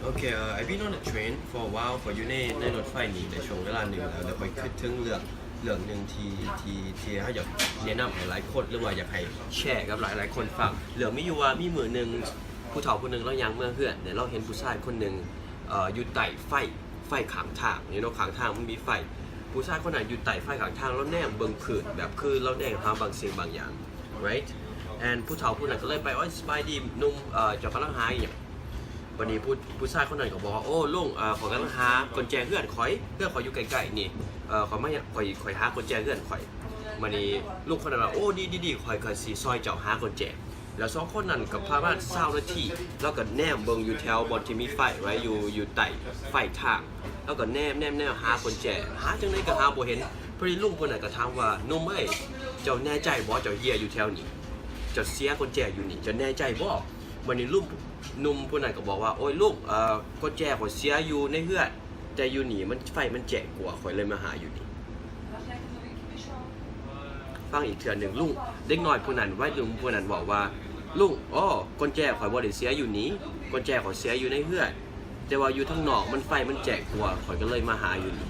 Okay, uh, I've been on the train for a while, ຂ້ອຍຢູ່ໃນ ໃນລົດໄຟນີ້ໄດ້ຊ່ວງເວລາໜຶ່ງແລ້ວ ແລ້ວຂ້ອຍຄິດເຖິງເລື່ອງ ເລື່ອງໜຶ່ງທີ່ ທີ່ ທີ່ເຮົາຢາກແນະນຳໃຫ້ຫຼາຍຄົນ ຫຼືວ່າຢາກໃຫ້ແຊກັບຫຼາຍໆຄົນຟັງ. ເລື່ອງມີຢູ່ວ່າ ມີມື້ໜຶ່ງ ຜູ້ເຖົ້າຜູ້ໜຶ່ງລາວຍ່າງເມືອເຮືອນ ແລ້ວລາວເຫັນຜູ້ຊາຍຄົນໜຶ່ງ ເອີ ຢູ່ໃຕ້ໄຟ ໄຟຂ້າງທາງ you know ຂ້າງທາງມັນມີໄຟ. ຜູ້ຊາຍຄົນນັ້ນຢູ່ໃຕ້ໄຟຂ້າງທາງ ລາວແນມເບິ່ງພື້ນ ແບບຄືລາວແນມຫາບາງສິ່ງບາງຢ່າງ right? And ຜູ້ເຖົ້າຜູ້ນັ້ນກໍເລີຍໄປ ໂອ້ຍ ສະບາຍດີໜຸ່ມ ເອີ ເຈົ້າກຳລັງຫາອີ່ຫຍັງ? ບັດນີ້ຜູ້ ຜູ້ຊາຍຄົນນັ້ນກໍບອກວ່າ ໂອ້ ລຸງ ເອີ ຂ້ອຍກຳລັງຫາກຸນແຈເຮືອນຂ້ອຍ ເຮືອນຂ້ອຍຢູ່ໃກ້ໆນີ້ ເອີ ຂ້ອຍມາ ຂ້ອຍ ຂ້ອຍຫາກຸນແຈເຮືອນຂ້ອຍ. ບັດນີ້ລຸງຄົນນັ້ນວ່າ ໂອ້ ດີໆໆ ຂ້ອຍກໍຊິຊ່ອຍເຈົ້າຫາກຸນແຈ. ແລ້ວສອງຄົນນັ້ນກໍປະມານຊາວນາທີ ລາວກໍແນມເບິ່ງຢູ່ແຖວບ່ອນທີ່ມີໄຟໄວ້ ຢູ່ ຢູ່ໃຕ້ໄຟທາງ ລາວກໍແນມ ແນມ ແນມຫາກຸນແຈ ຫາຈັ່ງໃດກໍຫາບໍ່ເຫັນ. ພໍດີລຸງຜູ້ນັ້ນກໍຖາມວ່າ ໜຸ່ມເອີຍ ເຈົ້າແນ່ໃຈບໍ່ ເຈົ້າເຫື່ອຢູ່ແຖວນີ້ ເຈົ້າເສຍກຸນແຈຢູ່ນີ້ ເຈົ້າແນ່ໃຈບໍ່? ບັດນີ້ລຸງ ໜຸ່ມຜູ້ນັ້ນກໍບອກວ່າ ໂອ້ຍ ລຸງ ເອີ ກຸນແຈຂ້ອຍເສຍຢູ່ໃນເຮືອນ ແຕ່ຢູ່ນີ້ມັນ ໄຟມັນແຈ້ງກວ່າ ຂ້ອຍເລີຍມາຫາຢູ່ນີ້. ຟັງອີກເທື່ອໜຶ່ງ ລຸງ ເດັກນ້ອຍຜູ້ນັ້ນ ໄວໜຸ່ມຜູ້ນັ້ນເວົ້າວ່າ ລຸງ ໂອ້ ກຸນແຈຂ້ອຍບໍ່ໄດ້ເສຍຢູ່ນີ້ ກຸນແຈຂ້ອຍເສຍຢູ່ໃນເຮືອນ ແຕ່ວ່າຢູ່ທາງນອກມັນ ໄຟມັນແຈ້ງກວ່າ ຂ້ອຍກໍເລີຍມາຫາຢູ່ນີ້.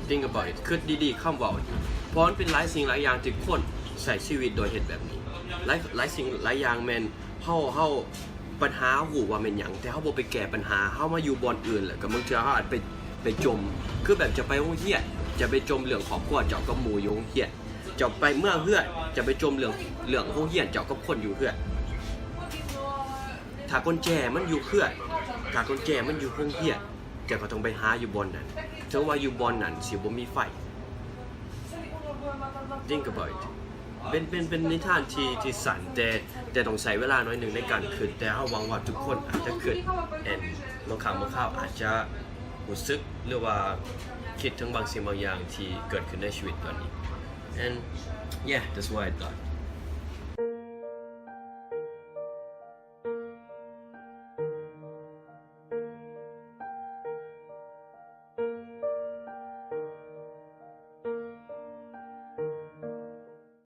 Think about it ຄິດດີໆຄຳເວົ້ານີ້ ເພາະມັນເປັນຫຼາຍສິ່ງຫຼາຍຢ່າງທີ່ຄົນໃຊ້ຊີວິດໂດຍເຮັດແບບນີ້. ຫຼາຍ ຫຼາຍສິ່ງຫຼາຍຢ່າງແມ່ນ ເຮົາ ເຮົາ ບັນຫາຮູ້ວ່າແມ່ນຫຍັງ ແຕ່ເຮົາບໍ່ໄປແກ້ບັນຫາ ເຮົາມາຢູ່ບ່ອນອື່ນ ແລ້ວກໍບາງເທື່ອເຮົາອາດໄປ ໄປຈົ່ມ ຄືແບບເຈົ້າໄປໂຮງຮຽນ ເຈົ້າໄປຈົ່ມເລື່ອງຄອບຄົວເຈົ້າກັບໝູ່ຢູ່ໂຮງຮຽນ ເຈົ້າໄປເມືອເຮືອນ ເຈົ້າໄປຈົ່ມເລື່ອງ ເລື່ອງໂຮງຮຽນເຈົ້າກັບຄົນຢູ່ເຮືອນ. ຖ້າກຸນແຈມັນຢູ່ເຮືອນ ຖ້າກຸນແຈມັນຢູ່ໂຮງຮຽນ ເຈົ້າກໍຕ້ອງໄປຫາຢູ່ບ່ອນນັ້ນ ເຖິງວ່າຢູ່ບ່ອນນັ້ນຊິບໍ່ມີໄຟ. Think about it ເປັນ ເປັນ ເປັນນິທານທີ່ ທີ່ສັ້ນ ແຕ່ ແຕ່ຕ້ອງໃຊ້ເວລາໜ້ອຍໜຶ່ງໃນການຄິດ ແຕ່ເຮົາຫວັງວ່າທຸກຄົນອາດຈະຄິດ and ບາງຄັ້ງບາງຄາວອາດຈະຮູ້ສຶກ ຫຼືວ່າຄິດເຖິງບາງສິ່ງບາງຢ່າງທີ່ເກີດຂຶ້ນໃນຊີວິດຕອນນີ້. And yeah, that's what I thought.